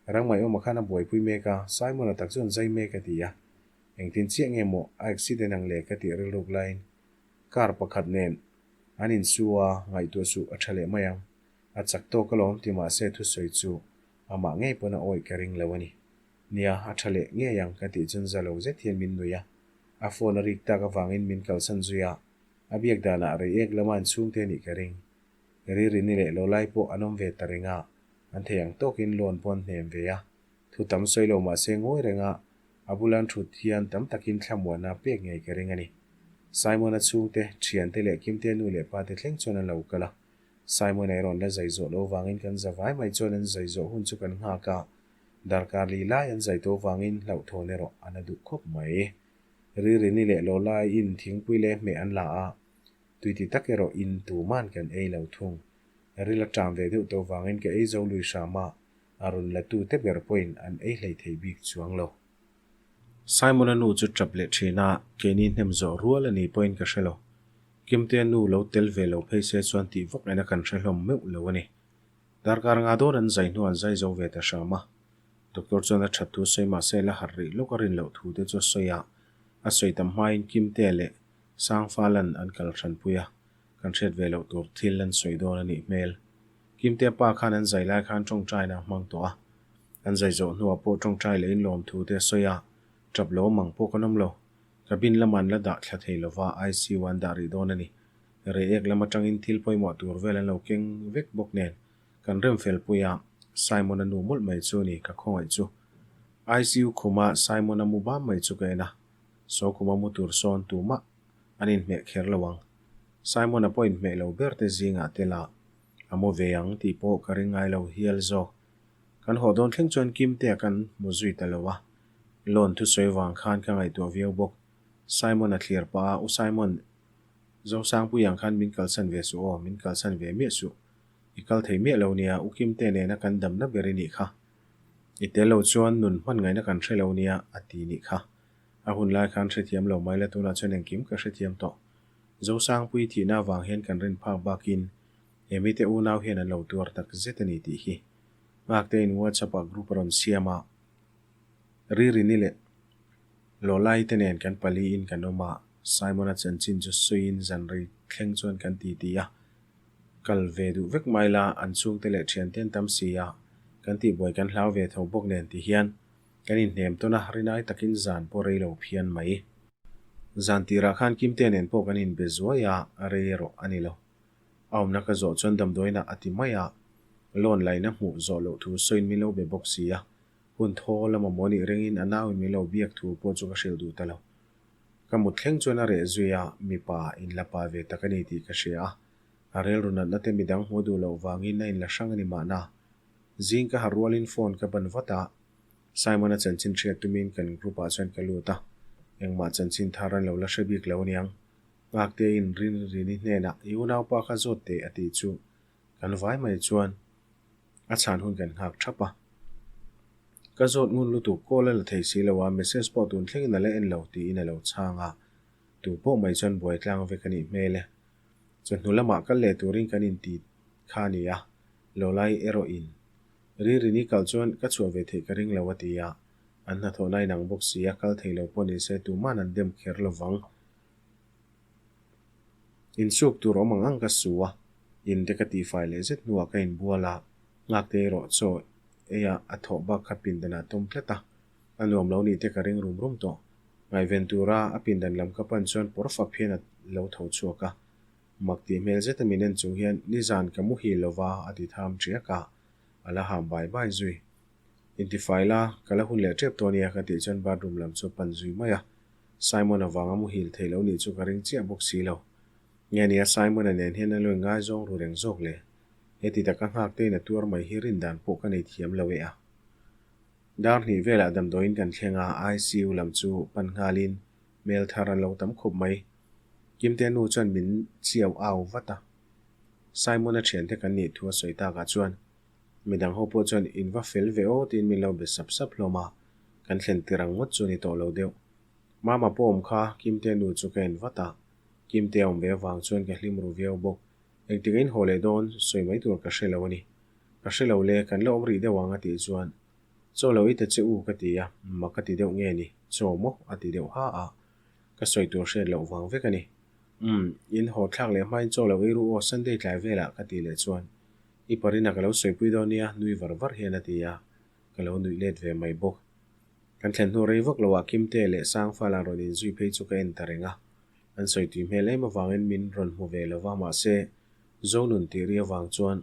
Ramngaihawma khan a buaipui mek a, Simon-a tak chuan zai mek a ti a. Engtin chiah nge maw a accident ang le ka tih rilruk laiin car pakhat nen an insu a, ngaihtuah suh a tha leh mai ang. A chak tawk alawm ti mahse thusawi chu Amah ngei pawn a awih ka ring lo a ni. Nia, a tha leh ngei ang ka tih chuan za lo zet hian min nuih a. A phone a rik tak avangin min kalsan zui a, a biak danah reiek lama an chhungte a nih ka ring. Ririni leh Lolai pawh an awm ve ta reng a, an thei ang tawkin loan pawh an hnem ve a. Thu tam sawi lo mah se ngawi renga a bula an thut hian tam takin thlamuanna pek ngei ka ring a ni. Simon-a chhungte, thiante leh Kimtea nu leh pate thleng chuan an lo kal a. Simon-a erawh la zai zawh lo vangin kan za vai mai chuan an zai zawh hun chu kan nghak a, darkar li lai an zai tawh vangin hlauhthawn erawh a na duh khawp mai. Ririni leh Lolai-in thingpui leh hmeh an la a, tui ti tak erawh in tuman kan ei lo thung. Ril a ṭam ve deuh tawh vangin ka ei zo lui hram a, a rawn la tute ber pawhin an ei hlei thei bik chuang lo. Simon-a nu chu ṭap leh ṭhin a, keini hnem zawh rual a ni pawhin ka hre lo. Kimtea nu lo tel ve lo phei se chuan tih vak ena kan hre hlawm meuh lo a ni. Darkar nga dawn an zai hnuah an zai zo ve ta hram a. Doctor chuan a ṭhat thu sawi mah se la harh rih lawk a rin loh thu te chu a sawi a, a sawi tam hmain Kimtea leh Sangfalan an kal hranpui a, kan hriat ve loh tur thil an sawi dawn a nih hmel. Kimtea pa khan an zai lai khan ṭawngṭaina a hmang tawh a. An zai zawh hnuah pawh ṭawngṭai leh inlawm thu te a sawi a, ṭap lo mang pawh kan awm lo. Cabin lamah an la dah thla thei lova, ICU an dah rih dawn a ni. Reiek lam atangin thil pawimawh tur vel an lo keng vek bawk nen kan rem fel pui a, Simon-a nu mawlh mai chu a ni ka khawngaih chu. ICU khuma Simon-a mu bam mai chu ka en a, saw khuma mu tur sawn tumah an inhmeh kher lo ang. Simon-a pawh inhmeh lo ber te zingah tel a, a mu ve ang tih pawh ka ring ngai lo hial zawk. Kan haw dawn thleng chuan Kimtea kan hmu zui ta lo a, Loan thusawi vang khan ka ngaihtuah viau bawk. Simon a thlir pah a, U Simon, Zosangpui ang khan min kalsan ve suh aw, min kalsan ve miah suh. I kal thei miah lo nia, U Kimte nena kan damna ber i nih kha. I tel lo chuan nun hman ngaihna kan hre lo nia, a ti nih kha. A hun lai khan hrethiam lo mai la tunah chuan engkim ka hrethiam tawh. Zosangpui thihna avang hian kan rin phak bakin he mite unau hian an lo tuar tak zet a ni tih hi. Ngaktein WhatsApp-ah group a rawn siam a. Ririni leh Lawlai te nen kan paliin kan awm a, Simon-a chanchin chu suiin zan rei thleng chuan kan ti ti a. Kal ve duh vek mai la, an chhungte leh thiante an tam si a, kan tihbuai kan hlau ve tho bawk nen ti hian kan inhnem tawn a, rinai takin zan pawh rei lo phian mai. Zan tirah khan Kimte nen pawh kan inbe zuai a, rei erawh a ni lo. A awmna ka zawh chuan damdawiinah a ti mai a, loan laina hmuh zawh loh thu sawiin min lo be bawk si a. Hun thaw lama maw nih ringin a nauin min lo biak thu pawh chu ka hrilh duh ta lo. Ka mut thleng chuan a reh zui a, mipa inla pa ve tak a ni tih ka hria a. A rilru natna te midang hmuh duh loh vangin a inla hrang a ni mahna. Zing ka harh rualin phone ka ban vat a, Simon-a chanchin hriat tumin kan group-ah chuan ka lut a, engmah chanchin thar an lo la hre bik lo aniang. Ngaktein Rinrini hnenah i unaupa kha zawt teh a tih chu Kan vai mai chuan a chhan hun kan nghak thap a. Ka zawt ngun lutuk call a la thei si lo a, message pawh tun thlengin a la en lo tiin a lo chhang a. Tu pawh mai chuan buai tlang vek a nih hmel e. Chawhnu lamah kal leh turin kan inti kha a ni a, Lawlai erawh in Ririni kal chuan ka chhuah ve theih ka ring lo a ti a. An hnathawhna inang bawk si a, kal thei lo pawh ni se tuman an dem kher lo vang. Insuk tur awm ang ang ka su a, in te ka tihfai leh zet hnuah ka inbual a, nghakte erawh chaw eia a thawh bak kha pindanah a tawm tlat a, a nuam lo nih te ka ring rum rum tawh. Ngaihven tura a pindan lam ka pan chuan pawr fap hian a lo tho chhuak a, mak tih hmel zeta min en chung hian nizan ka muhil lova a ti tham ṭiak a, a la ham bai bai zui. Intifai la, ka la hun leh ṭep tawh ania ka tih chuan bathroom lam chu a pan zui mai a. Simon avanga muhil theih lo nih chu ka ring chiah bawk si lo. Nge nia Simon-a nen hian a lo ingaizawng ru reng zawk le? Heti taka nghak tein a tuar mai hi rin dan pawh ka nei thiam lo e a. Dar hnih velah damdawiin kan thleng a, ICU lam chu pan nghalin hmel thar an lo tam khawp mai. Kimte nu chuan min chiau au vat a. Simon-a thiante kan nih thu a sawi takah chuan Midang ho pawh chuan in va fel ve aw tiin min lo be sap sap hlawm a, kan thlen tir ang ngawt chu a ni tawh lo deuh. Mama pawh awm kha Kimte nu chu ka en vat a, Kimte a awm ve avang chuan ka hlim ru viau bawk. Engtik a inhaw leh dawn sawi mai tur ka hre lo a ni. Ka hre lo le, kan la awm rih deuh ang a tih chuan Chaw lo i ta che u ka ti a, mak ka ti deuh nge ni, chaw maw a ti deuh ha a, ka sawi tur hriat loh vang vek a ni. Umm, in haw thlak leh hmain chaw lo ei ru aw Sunday tlai velah ka tih leh chuan. I parina ka lo sawipui dawn nia, nui var var hian a ti a, ka lo nuih let ve mai bawk. Kan thlen hnu rei vak loah Kimte leh Sangfala rawn inzui phei chu ka en ta reng a. An sawi tui hmel em avangin min rawn hmu ve lo va, mahse, Zonun tih ri avang chuan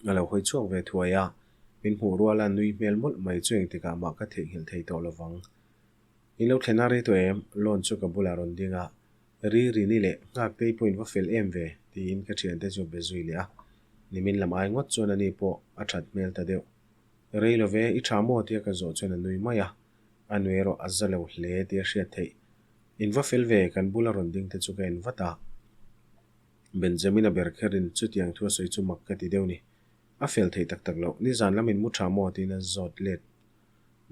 a lo hawi chhuak ve thuai a, min hmuh ruala nui hmel mawlh mai chu engtikah mah ka theihnghilh thei tawh lovang. In lo thlen a rei tawh em? Loan chu ka bulah rawn ding a, Ri Rini leh Nghaktei pawh in va fel em ve? tiin ka thiante chu be zui leh a, nimin lam ai ngawt chuan ani pawh a that hmel ta deuh. Rei lo ve, i tha maw? tia ka zawh chuan a nui mai a, a nui erawh a za lo hle tia hriat theih. In va fel ve, kan bula rawn ding te chu ka en vat a. Benjamin-a ber kherin chutiang thu a sawi chu mak ka ti deuh ni. A fel theih tak tak loh, nizan lamin mu tha maw? tiin a zawt let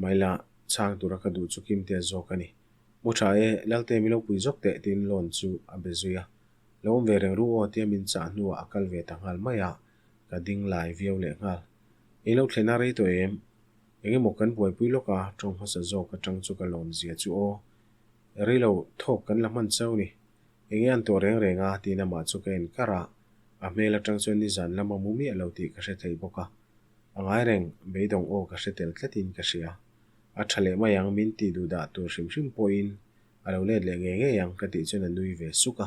mai la, chhang tura ka duh chu Kimtea zawk a ni. Mu tha e, Lalte mi lo pui zawk teh tiin loan chu a be zui a. Lo awm ve reng ru aw tia min chah hnuah a kal ve ta nghal mai a, ka ding lai viau leh nghal. Ei lo thlen a rei tawh em? Eng emaw kan buaipui lawk a, tawng hmasa zawk atang chu ka lawm zia chu aw. Rei lo thawk kan la hman chau ni. Enge an tawh reng reng a tiin amah chu ka en kar a, a hmel atang chuan nizan lama mu miah lo tih ka hre thei bawk a. A ngai reng, beidawng aw ka hre tel tlatin ka hria. A tha leh mai ang, min tih duh dah tur hrim hrim pawhin a lo let leh ngei ngei ang ka tih chuan a nui ve suk a.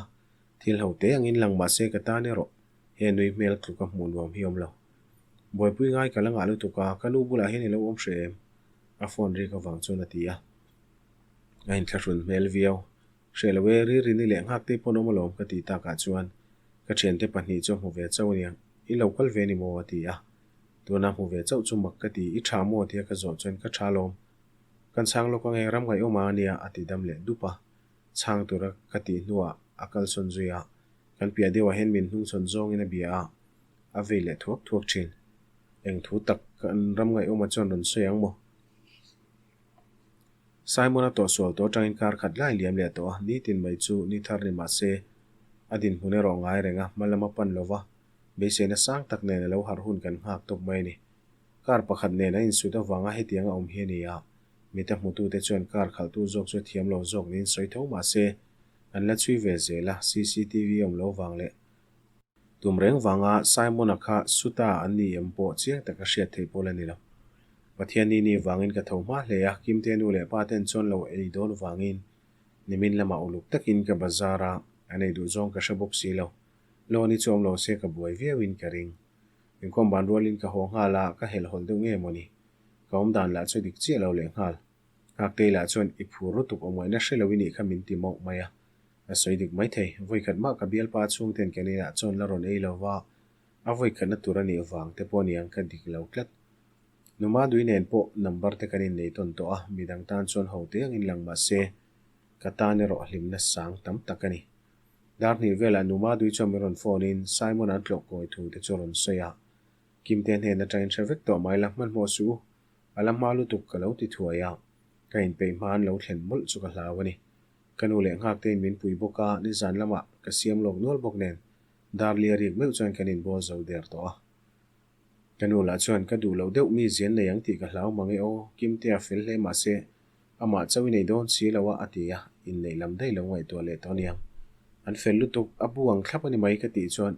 Thil ho te angin lang mahse ka tan erawh he nui hmel tluka hmuh nuam hi awm lo. Buaipui ngai ka la ngah lutuk a, ka nu bulah hian i lo awm hreh em? A phone rik avang chuan a ti a. A inthlahrun hmel viau. Hreh lo e, Ririni leh Nghaktei pawn awm alawm ka tih takah chuan ka thiante pahnih chu a hmu ve chauh aniang, i lo kal ve ni maw? a ti a. Tuna hmu ve chauh chu mak ka ti, i tha maw? tia ka zawh chuan ka tha alawm. Kan chhang lawk ange, ram ngaihawm a ania a ti dam leh dup a. Chhang tura ka tih hnuah a kalsawn zui a, kan piah deuhah hian min hnungchhawn zawngin a bia a, a vei leh thuak thuak thin. Eng thu tak kan ram ngaihawma chuan rawn sawi ang maw? Simon-a tawhsual tawh atangin kar khat lai liam leh tawh a, nitin mai chu ni thar ni mah se, a dinhmun erawh ngai reng a, hma lam a pan lo va, beiseina sang tak nen a lo harh hun kan nghak tawp mai a ni. Kar pakhat nen a insut avanga hetiang a awm hi a ni a, mita hmutute chuan kar khalhtu zawk chu a thiam lo zawk niin sawi tho mah se, an la chhui ve zel a, cctv awm lo vang leh Tum reng vanga Simon-a kha Suta an ni em pawh chiang taka hriat theih pawl a ni lo. Pathian ni ni vangin ka tho hma hle a, Kimte nu leh pa ten chuan lo ei dawn vangin nimin lamah uluk takin ka bazar a, an ei duh zawng ka hre bawk si lo. Loan hi chu awm lo se ka buai viauin ka ring. Inkhawm ban rualin ka haw nghal a, ka helhhawlh deuh nge mawni? Ka awmdan lah chu dik chiah lo leh nghal. Nghaktei lah chuan i phur lutuk awmngaihna hre lo i nih kha min ti mauh mai a. A sawi dik mai thei. Vawikhat mah ka bialpa chhungten kan inah chuan la rawn ei lo va, a vawikhatna tur a nih vang te pawh aniang ka dik lo tlat. Numa dui nen pawh number te kan innei tawn tawh a, midang tan chuan ho te angin lang mah se, ka tan erawh hlimna sang tam tak a ni. Dar hnih velah Numa dui chuan min rawn phone in Simon an tlawh kawi thu te chu a rawn sawi a, Kimte hnen atangin hre vek tawh mai la, hmanhmawh suh u, a la hma lutuk ka lo ti thuai a, ka inpeih hma an lo thlen mawlh chu ka hlau a ni. Ka nu leh Nghakteiin min pui bawk a, nizan lamah ka siam lawk nual bawk nen Darli a rik meuh chuan kan inbawl zo der tawh a. Ka nu lah chuan ka duh loh deuh mi zian nei ang tih ka hlau mang e aw, Kimtea fel hle mahse amah chauh i nei dawn si lo a a ti a, inneih lam daih lo ngaihtuah leh tawh aniang. An fel lutuk, a bu ang thlap a ni mai ka tih chuan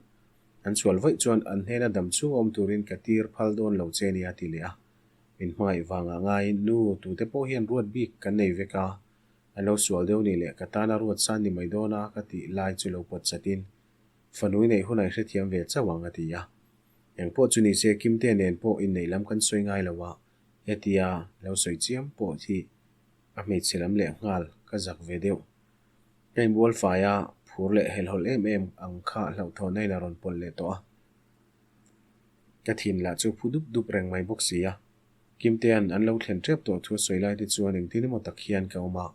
an sual vaih chuan an hnena dam chhung awm turin ka tir phal dawn lo che nia a ti leh a. Min hmangaih vangah ngaiin nu tute pawh hian ruat bik kan nei vek a, A lo sual deuh nih leh ka tana ruat san ni mai dawn a ka tih lai chu lo pawt chatin fanui neih hunah i hrethiam ve chauh ang a ti a. Engpawh chu ni se Kimte nen pawh inneih lam kan sawi ngai lo a, hetia lo sawi chiam pawh hi a hmeichhe lam leh nghal ka zak ve deuh. Ka inbual fai a, phur leh helhawlh em em ang kha hlauhthawnna in a rawn pawlh leh tawh a. Ka thin lah chu phu dup dup reng mai bawk si a. Kimtea'n an lo thlen tep tawh thu a sawi lai te chuan engtin emaw tak hian ka awm a.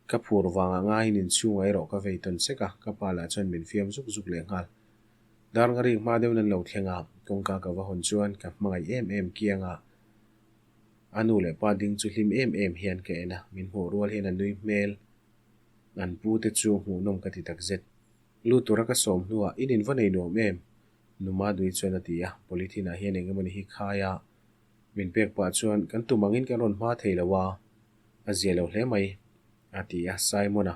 Ka phur vangah ngaiin inchhungah erawh ka vei tawn sek a, ka pa lah chuan min fiam zuk zuk leh nghal. Dar nga rik hma deuhin an lo thleng a, kawngka ka va hawn chuan ka hmangaih em em kiang a, a nu leh pa ding chu hlim em em hian ka en a, min hmuh rual hian a nui hmel an pu te chu hmuhnawm ka ti takzet. Lu tura ka sawm hnuah in in va nei nuam em? Numa dui chuan a ti a, polythene ah hian eng emawni hi khai a, Min pek pah chuan kan tum angin kan rawn hma thei lo a, a zia lo hle mai, a ti a. Simon-a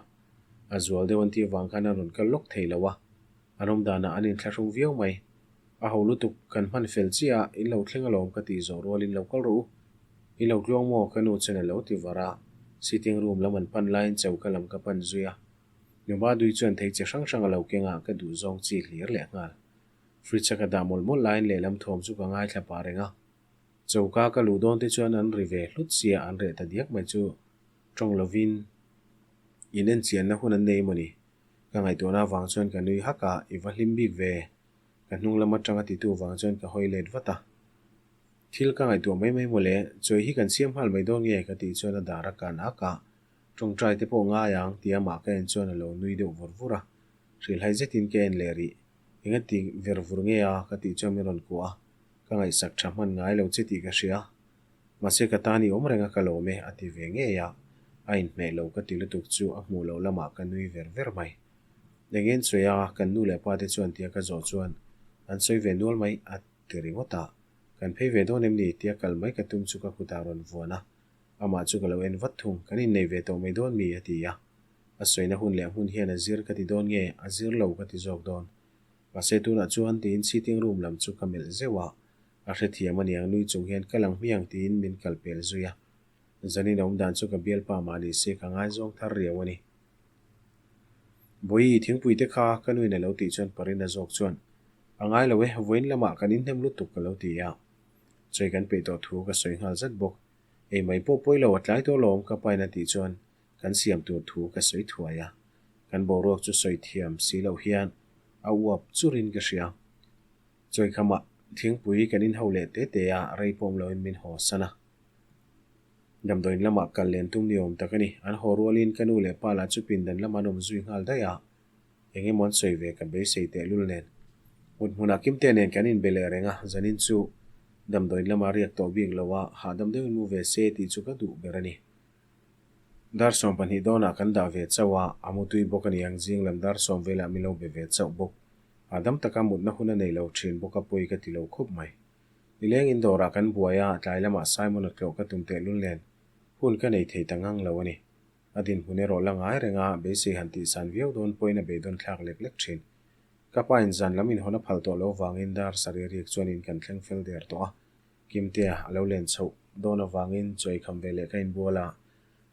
a zual deuh an tih avang khan a rawn kal lawk thei lo a, an awm danah an inthlahrung viau mai. A ho lutuk, kan hman fel chiah a, in lo thleng alawm ka tih zawh rualin lo kal rawh u. I lo tluang maw? Ka nu chuan a lo ti var a, sitting room lam an pan laiin choka lam ka pan zui a. Nuba dui chuan thei chi hrang hrang a lo keng a, ka duh zawng chi hlir leh nghal. Fridge a ka dah mawlh mawlh laiin lehlam thawm chu ka ngaithla pah reng a. Choka ka luh dawn te chuan an ri ve hlut sia an reh ta diak mai chu tawng lovin in enchianna hun an nei mawni? Ka ngaihtuahna avang chuan ka nui hak a, i va hlim bik ve. Ka hnung lam atanga titu vang chuan ka hawi let vat a. Thil ka ngaihtuah mai mai mawle, chawi hi kan siam nghal mai dawn nge ka tih chuan a dar a kan ak a, tawngtai te pawh ngai ang tia mah ka en chuan a lo nui deuh vur vur a. Hrilhhai zetin ka en leh rih. Enga ti ver vur nge a ka tih chuan min rawn kuah a, ka ngaihsak tha hman ngai lo che tih ka hria. Mahse ka tan i awm reng a ka lawm e a ti ve ngei a, a inhmeh lo ka ti lutuk chu a hmuh loh lamah ka nui ver ver mai. Engin sawi a, kan nu leh pa te chuan tia ka zawh chuan an sawi ve nual mai a ti ringawt a, kan phei ve dawn em ni tia kal mai ka tum chu ka kutah rawn vuan a, amah chu ka lo en vat thung, kan innei ve tawh mai dawn mi a ti a, a sawina hun leh hmun hian a zir ka ti dawn nge a zir lo ka ti zawk dawn. Mahse tunah chuan tiin sitting room lam chu ka melh zeuh a, a hrethiam aniang nui chung hian ka lang hmiang tiin min kal pel zui a, zanin a awm dan chu ka bialpa mah ni se ka ngaizawng thar riau a ni. Bawihi thingpui te kha ka nuin a lo tih chuan Parina zawk chuan, A ngai lo e, vawiin lamah kan inhnem lutuk ka lo ti a. Chawi kan peih tawh thu ka sawi nghal zat bawk. Ei mai pawh pawi lo a tlai tawh lawm ka pain a tih chuan kan siam tur thu ka sawi thuai a. Kan boruak chu sawi thiam si loh hian a uap churin ka hria. Chawi khamah thingpui kan inho leh te te a, rei pawm loin min haw san a. Damdawiin lamah kal len tum ni awm tak a ni. An haw rualin ka nu leh pa lah chu pindan lamah an awm zui nghal daih a, eng emaw an sawi ve ka beisei tehlul nen. Mut hmunah Kimtea nen kan inbe leh reng a, zanin chu damdawiin lamah riak tawh bik lo a, hahdam deuhin mu ve se tih chu ka duh ber a ni. Dar 12 dawnah kan dah ve chauh a, a mutui bawk a niang zing lam dar sawm velah min lo be ve chauh bawk. Hahdam taka mutna hun a nei lo thin bawk a pawi ka ti lo khawp mai. Nilengin dawrah kan buai a, tlai lamah Simon-a tlawh ka tum tehlul nen hun ka nei thei ta ngang lo a ni. A dinhmun erawh la ngai reng a, beisei han tihsan viau dawn pawhin a beidawn thlak lek lek thin. Ka pa in zan lam inhawn a phal tawh lo vangin dar sarih riak chuan in kan thleng fel der tawh a, Kimtea a lo len chhoh dawn avangin chawi kham ve leh ka inbual a,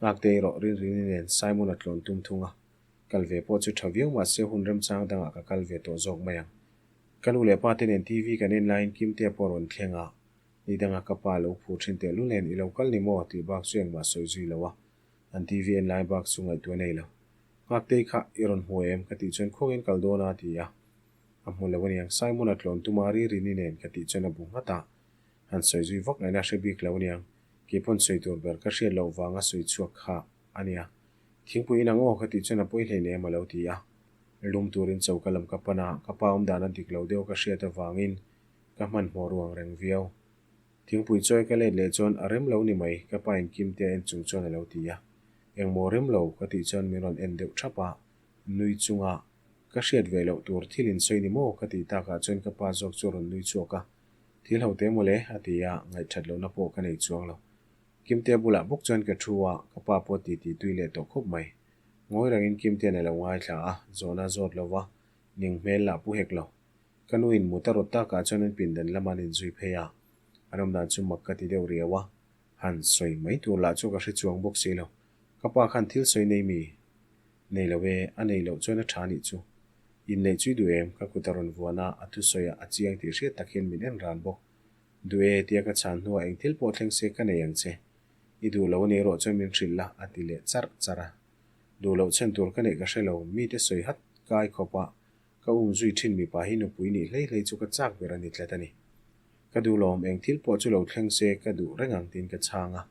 Ngakte erawh Rinrini nen Simon-a tlawn tum thung a, kal ve pawh chu tha viau mahse hun remchang dangah ka kal ve tawh zawk mai ang. Ka nu leh pa te nen TV kan en laiin Kimtea pawh a rawn thleng a, ni danga ka pa lo phur thin teh lul nen i lo kal ni maw tih bak chu engmah sawi zui lo a, an TV en lai bak chu ngaihtuah nei lo. Nghaktei kha i rawn hmu em? ka tih chuan khuangin kal dawn a ti a, a hmu lo aniang Simon-a tlawn tuma ri rini nen ka tih chuan a bu nghat a, han sawi zui vak ngaihna hre bik lo aniang, keipawn sawi tur ber ka hriat loh vanga sawi chhuak kha a nia. Thingpui in ang aw ka tih chuan a pawi hleinem a lo ti a. Lum turin choka lam ka pan a, ka pa awm dan a dik lo deuh ka hriat avangin ka hmanhmawh ruang reng viau. Thingpui chawi ka let leh chuan a rem lo ni mai, ka pa in Kimte a en chung chuan a lo ti a. Engmaw rem lo? ka tih chuan min rawn en deuh thap a, nui chunga ka hriat ve loh tur thil in sawi ni maw? ka tih takah chuan ka pa zawk chu a rawn nui chhuak a, Thil ho te mawle? a ti a, ngaihthat lohna pawh ka nei chuang lo. Kimtea bulah bawk chuan ka thu a, ka pa pawh titi tui leh tawh khawp mai. Ngawi rengin Kimtea'n a lo ngaithla a, zawhna a zawt lo va, ning hmel lah pu hek lo. Ka nuin mut a rawt takah chuan an pindan lamah an inzui phei a, an awm dan chu mak ka ti deuh riau a, han sawi mai tur lah chu ka hre chuang bawk si lo. Ka pa khan thil sawi nei mi? Nei lo e, a nei loh chuan a tha nih chu. Inneih chu i duh em? Ka kut a rawn vuan a, a thusawi a chiang tih hriat tak hian min en ran bawk. Duh e, tia ka chhan hnuah eng thil pawh thleng se ka nei ang che. I duh lo a ni erawh chuan min hrilh la, a ti leh charh charh a. Duh loh chhan tur ka neih ka hre lo, mite sawi hat kai khawp a, ka um zui thin mipa hi nupui nih hlei hlei chu ka chak ber a ni tlat a ni. Ka duh lawm, eng thil pawh chu lo thleng se ka duh reng ang tiin ka chhang a.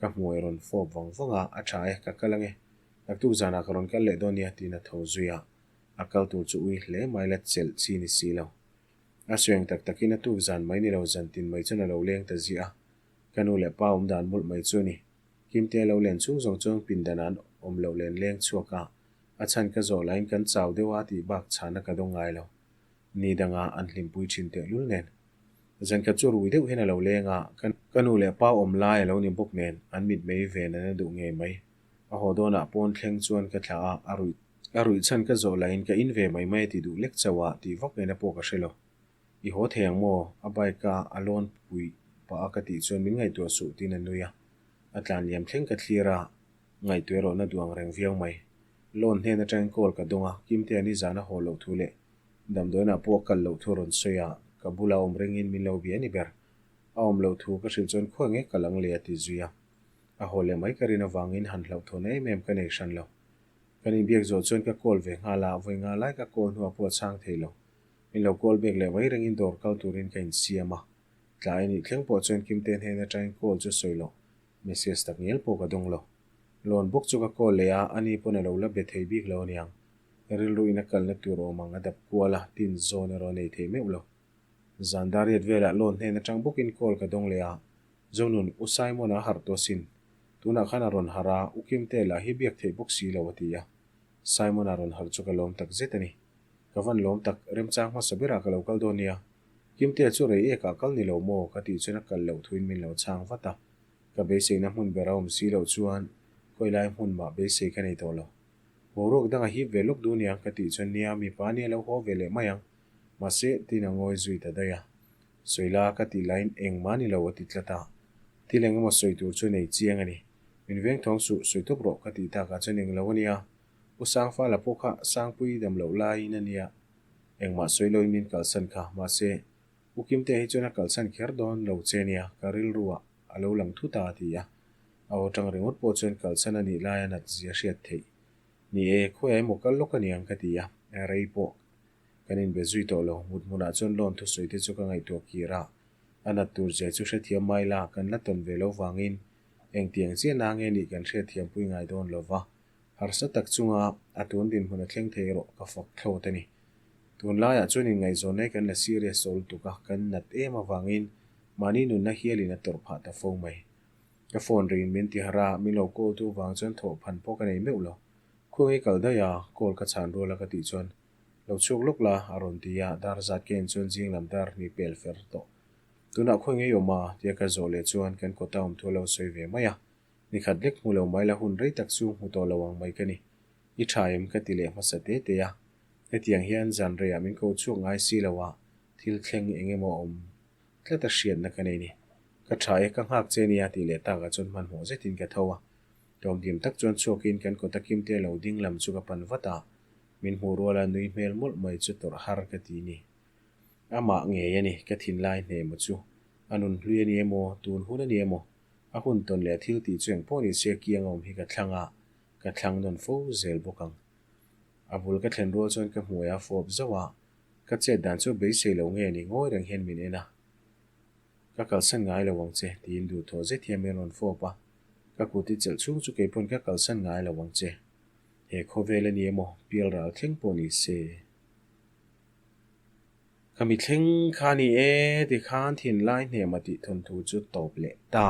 Ka hmuai rawn fawp vang vang a, a tha e, ka kal ange. Naktuk zanah ka rawn kal leh dawn nia tiin a tho zui a. A kal tur chu ui hle mai la chelh chi ni si lo. A sueng tak takin a tuk zan mai ni lo zan tin mai chuan a lo leng ta ziah a, ka nu leh pa awm dan mawlh mai chu a ni. Kimte a lo len chhung zawng chuan pindan an awm loh len leng chhuak a, a chhan ka zawh lahin kan chau deuh a tih bak chhana ka dawng ngai lo. Ni danga an hlimpui thin tehlul nen. Zan khat chu rui deuh hian a lo leng a, ka nu leh pa awm lai a lo ni bawk nen an mit mei ven an a duh ngei mai. A haw dawnah pawn thleng chuan ka thlah a, a ruih. A ruih chhan ka zawh lahin ka in ve mai mai a ti duh lek chauh a, tih vak ngaihna pawh ka hre lo. I haw thei ang maw? A bike a a lawn pui pah a ka tih chuan min ngaihtuah suh tiin a nui a. A tlan liam thleng ka thlir a, ngaihtuah erawh na duh ang reng viau mai. Lawn hnen atangin call ka dawng a, Kimtea nizan a haw loh thu leh damdawiinah pawh a kal loh thu a rawn sawi a, ka bula awm rengin min lo bia a ni ber. A awm loh thu ka hrilh chuan khawi nge kal ang le a ti zui a. A haw leh mai ka rin avangin han hlauhthawn em em ka nei hran lo. Kan inbiak zawh chuan ka call ve nghal a, vawi nga lai ka call hnuah pawh a chhang thei lo. Min lo call back leh mai rengin dawr kal turin ka insiam a. Tlai anih thleng pawh chuan Kimte hnen atangin call chu sawi loh, message tak ngial pawh ka dawng lo. Loan bawk chu ka call leh a, ani pawn a lo la be thei bik lo aniang. Rilru in a kalna tur awm ang a dap kual a, tin zawn erawh a nei thei meuh lo. Zan dar riat velah loan hnen atang bawkin call ka dawng leh a, Zonun, U Simon-a a harh tawh asin. Tunah khan a rawn harh a, U Kimte lah hi biak theih bawk si lo a ti a. Simon-a rawn harh chu ka lawm tak zet a ni. Ka van lawm tak, remchang hmasa berah ka lo kal dawn nia. Kimtea chu rei ekah kal ni lo maw? Ka tih chuan a kal loh thuin min lo chhang vat a. Ka beiseina hmun ber a awm si loh chuan khawilai hmun mah beisei ka nei tawh lo. Boruak dang a hip ve lawk duh nia ka tih chuan nia mipa nia lo haw ve leh mai ang. Mahse, tiin a ngawi zui ta daih a. Sawila ka tih laiin engmah ni lo a ti tlat a. Thil eng emaw sawi tur chu nei chiang a ni. Min veng thawng suh, sawi tawp rawh ka tih takah chuan englo a nia. U Sangfala pawh kha Sangpui dam loh laiin a nia. Engmah sawi loin min kalsan kha. Mahse, U Kimtea hi chuan a kalsan kher dawn lo che nia, ka rilruah a lo lang thut a, a ti a. A aw tang ringawt pawh chuan kalsan a nih laia nat zia hriat theih. Ni e, khawiah emaw kal lawk a niang ka ti a, rei pawh kan inbe zui tawh lo. Mut hmunah chuan loan thusawi te chu ka ngaihtuah kir a, a nat tur zia chu hrethiam mai la, kan la tawn ve lo vangin engtiang chiah na nge nih kan hriatthiampui ngai dawn lo va. Harsa tak chunga a tun dinhmun a thleng thei erawh ka fak thlawt a ni. Tunlaiah chuan inngaihzawn ai kan la serious awl tuk a, kan nat em avangin mahni nunna hialin a tawrh phah ta fo mai. Ka phone rin min ti harh a, min lo call tu vang chuan thawh phan pawh ka nei meuh lo. Khuang i kal daih a, call ka chhan rual a ka tih chuan lo chhuak lawk la a rawn ti a, dar zat ka en chuan zing lam dar ni pel fer tawh. Tunah khawi ngei awm a? tia ka zawh leh chuan kan kawta awm thu a lo sawi ve mai a. Ni khat lek hmu lo mai la hun rei tak chu hmu tawh lo ang mai ka ni. I tha em ka ti leh hmasa te te a. Hetiang hian zan reiah min ko chhuak ngai si lo a, thil thleng eng emaw a awm tlat a hriatna ka nei ni. Ka tha e, ka nghak che nia tih leh takah chuan hmanhmawh zetin ka tho a. Tlawmdim tak chuan chhuakin kan kawta Kimte lo ding lam chu ka pan vat a, min hmuh ruala nui hmel mawlh mai chu tawrh har ka ti ni. Amah ngei a ni, ka thinlai hnemaw chu. A nun hlui a ni emaw, tun hun a ni emaw, A hun tawn leh thil tih chu engpawh ni se kiang a awm hi ka thlang a, ka thlang nawn fo zel bawk ang. A bul ka thlen rual chuan ka hmuai a fawp zauh a, ka chet dan chu beisei lo nge ni ngawi reng hian min en a. Ka kalsan ngai lo ang che, tiin duhthawh zet hian min rawn fawp a, ka kut i chelh chhung chu keipawn ka kalsan ngai lo ang che. He khawvel a ni emaw, pial ral thleng pawh ni se. Ka mithleng kha ni e, tikhan thinlai hnema tih thawnthu chu tawp leh ta.